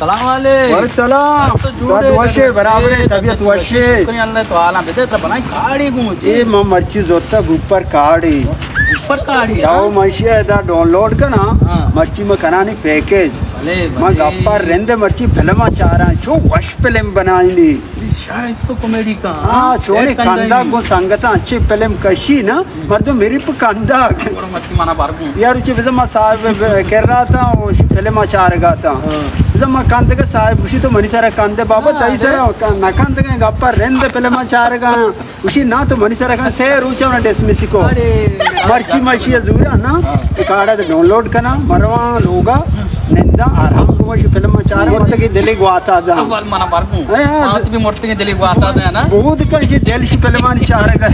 سلام علیکم۔ وعلیکم سلام۔ سر تو جوڑ ہے، گڈ وشے، برابر ہے، اے، طبیعت وشے۔ شکر اللہ تو حالاں بدے، ترا بنائیں کاڑی گوں جی۔ اے ما مرچی زوتا گروپر کاڑی۔ گروپر کاڑی، یاو ہاں؟ ما اشی ادا ڈاؤن لوڈ کنا، ہاں۔ مرچی ما کنانی پیکج۔ بلے، ما بلے۔ گپا رند مرچی فلم چاراں، چو وش فلم بنائینی۔ شاید تو کامیڈی کا، ہاں، ہاں؟ چونے ایڈ کندگ۔ گوں سنگتاں اچھی فلم کشی نا، مردم میری پہ کندگ۔ اور مرچی منا بار گوں۔ یار، اچھی بزن ما صاحب کرا تا، او فلم چارگا تا۔ ہاں۔ بزن ما کندگ صاحب، گوشی تو منی سرا کندے بابا، ہاں، تئی سرا نہ کندگ، گپا رند فلم چارگا۔ گوشی نا تو منی سرا کن، سے روچا انہاں ڈسمس کو۔ ارے، مرچی مرچی زورا نا، ہاں۔ اے کاڑا تے ڈاؤن لوڈ کنا، مرواں لوگا، نندا آرام کو، وشی فلم چارا، مرتگی دلی گواتا دا۔ اول منا بار گوں۔ ہاں، ہاں۔ بات بھی مرتگی دلی گواتا دا نا۔ بہت کشی دل شی فلمانی چارگا۔